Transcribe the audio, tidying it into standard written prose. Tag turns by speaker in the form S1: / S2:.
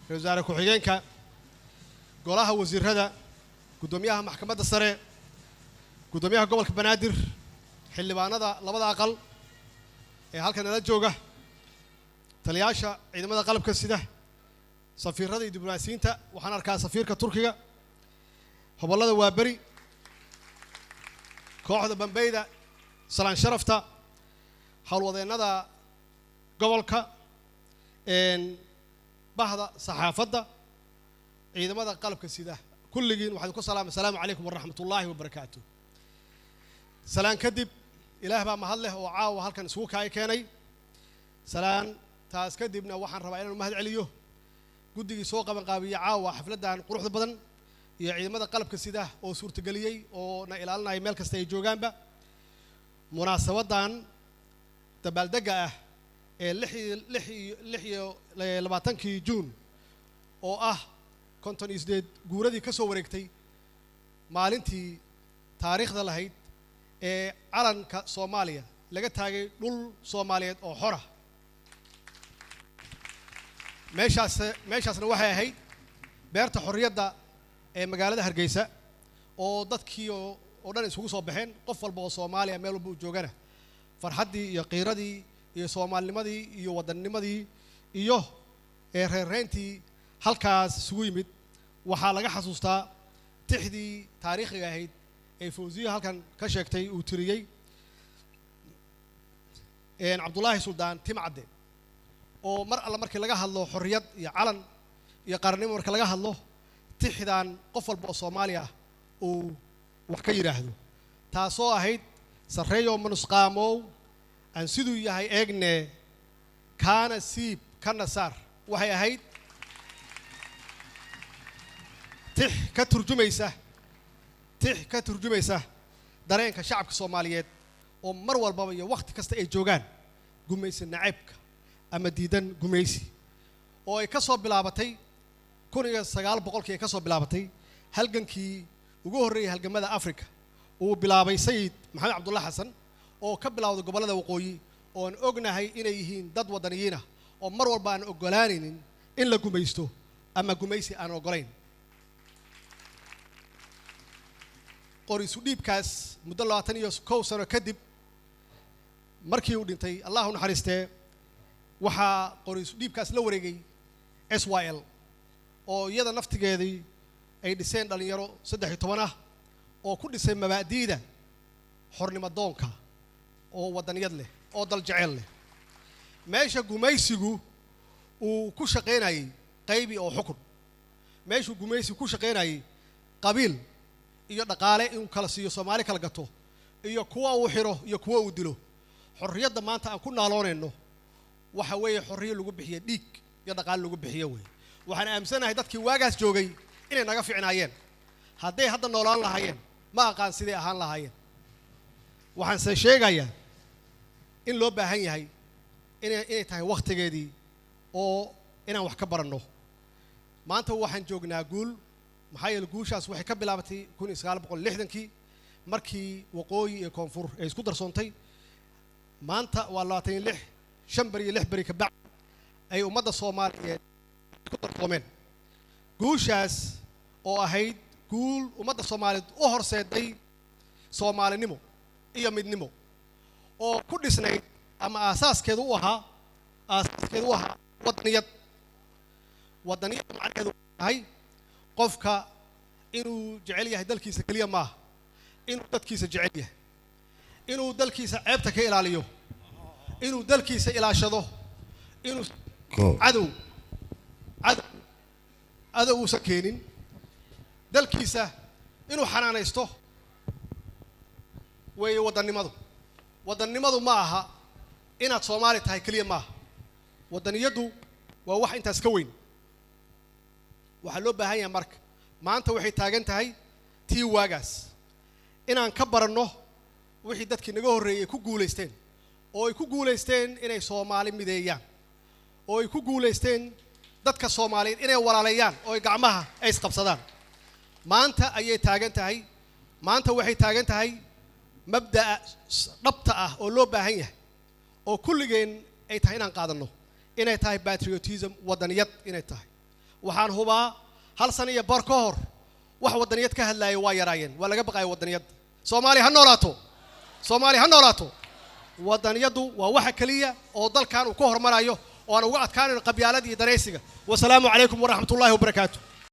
S1: Ra-iisul wasaare ku-xigeenka, golaha wasiirada, guddoomiyaha maxkamadda sare, guddoomiyaha gobolka Banaadir, xildhibaanada labada aqal ee halkan nala jooga, taliyaasha ciidamada qalabka sida, safiirada iyo diblomaasiyiinta. Waxaan arkaa safiirka Turkiga, hobollada Waaberi, kooxda Bambeyda, salaan sharafta, howlwadeennada gobolka, bahda saxaafadda, ciidamada qalabka sida, kulligiin waxaan ku salaamay asalaamu calaykum waraxmat ullaahi wabarakaatu. Salaan kadib, Ilaah baa mahad leh oo caawa halkan isugu kaay keenay. Salaan taas kadibna, waxaan rabaa inaan mahad celiyo guddigii soo qaban qaabiye caawa xafladdan quruxda badan iyo ciidamada qalabka sida oo suurtageliyey oo na ilaalinaya meel kasta ay joogaanba. Munaasabaddan dabaaldegga ah ee 26-kii Juun, oo ah 58 guuradii ka soo wareegtay maalintii taariikhda lahayd ee calanka Soomaaliya laga taagay dhul Soomaaliyeed oo xora. Meeshaasna waxay ahayd Beerta Xorriyadda ee magaalada Hargeysa, oo dadkii oo dhan isugu soo baxeen, qof walba oo Soomaaliya meel walba uu joogana farxaddii iyo qiiradii iyo soomaalinimadii iyo waddannimadii iyo reerreyntii halkaas isugu yimid. Waxaa laga xasuustaa tixdii taariikhiga ahayd ee Fawziya halkan ka sheegtay, uu tiriyey Cabdullaahi Suldaan Timcadde, oo mar alla markii laga hadlo xorriyad iyo calan iyo qarannimo, marka laga hadlo, tixdan qof walba oo Soomaaliya ah uu wax ka yidhaahdo, taasoo ahayd: "Sarreeyow manusqaamow, aan siduu yahay eegne, kaana siib kana saar." Waxay ahayd tix ka turjumaysa dareenka shacabka Soomaaliyeed oo mar walbaba iyo wakhti kasta ay joogaan gumaysi naceebka ama diidan gumaysi, oo ay ka soo bilaabatay 1900-kii, ay ka soo bilaabatay halgankii ugu horreeyay halgamada Africa uu bilaabay Sayid Maxamed Cabdulla Xasan, oo ka bilowday gobollada waqooyi, oon ognahay inay yihiin dad waddaniyiin ah oo mar walba aan oggolaanaynin in la gumaysto ama gumaysi aan oggolayn. Qori isu dhiibkaas muddo 21 sano kadib markii uu dhintay, Allah u naxariistee, waxaa qori isu dhiibkaas la wareegay SYL, oo iyada naftigeedii ay dhiseen dhallinyaro 13 ah oo ku dhisay mabaadi'da xornimo doonka, oo waddaniyad leh oo dal jecel leh. Meesha gumaysigu uu ku shaqaynayey qaybi oo xukun, meeshuu gumaysigu ku shaqaynayey qabiil iyo dhaqaale inuu kala siiyo Soomaali, kala gato, iyo kuwa uu xiro iyo kuwa uu dilo, xorriyadda maanta aan ku naaloonayno waxa weeye xorriyo lagu bixiye dhiig iyo dhaqaale lagu bixiyo wey. Waxaan aaminsanahay dadkii waagaas joogay inay naga ficnaayeen. Hadday hadda noolaan lahaayeen, ma aqaan siday ahaan lahaayeen. Waxaanse sheegayaa in loo baahan yahay inay tahay wakhtigeedii oo inaan wax ka baranno. Maanta waxaan joognaa guul, maxaa yeele guushaas waxay ka bilaabatay 1960-kii, markii waqooyi iyo koonfur ay isku darsoontay. Maanta waa 26, 5 beri iyo 6 beri ka bacdi ay ummadda Soomaaliyeed ku darsoomeen. Guushaas oo ahayd guul ummadda Soomaaliyeed u horseeday soomaalinimo iyo midnimo, oo ku dhisnayd ama aasaaskeedu u ahaa waddaniyad. Waddaniyad macnaheedu tahay qofka inuu jecel yahay dalkiisa keliya maaha, inuu dadkiisa jecel yahay, inuu dalkiisa ceebta ka ilaaliyo, inuu dalkiisa ilaashado, inuu cadow uusan keenin dalkiisa, inuu xanaanaysto weeye waddannimadu. Waddannimadu ma aha inaad Soomaali tahay keliya maaha. Waddaniyaddu waa wax intaas ka weyn. Waxaa loo baahan yahay marka maanta waxay taagan tahay tii waagaas inaan ka baranno wixii dadkii naga horreeyey ku guulaysteen, oo ay ku guulaysteen inay Soomaali mideeyaan, oo ay ku guulaysteen dadka Soomaaliyeed inay walaaleeyaan oo ay gacmaha ay isqabsadaan. Maanta ayay taagan tahay. Maanta waxay taagan tahay mabda'a dhabta ah oo loo baahan yahay oo kulligeen ay tahay inaan qaadanno, inay tahay patriotism, waddaniyad inay tahay. Waxaan hubaa hal sano iyo bar ka hor wax waddaniyad ka hadlaaya waa yaraayeen, waa laga baqaaya waddaniyadda. Soomaaliya ha noolaato, Soomaaliya ha noolaato. Waddaniyaddu waa waxa keliya oo dalkan uu ka hormarayo oo aan uga adkaanayno qabyaalada iyo danaysiga. Wasalaamu calaykum waraxmat ullahi wabarakaatu.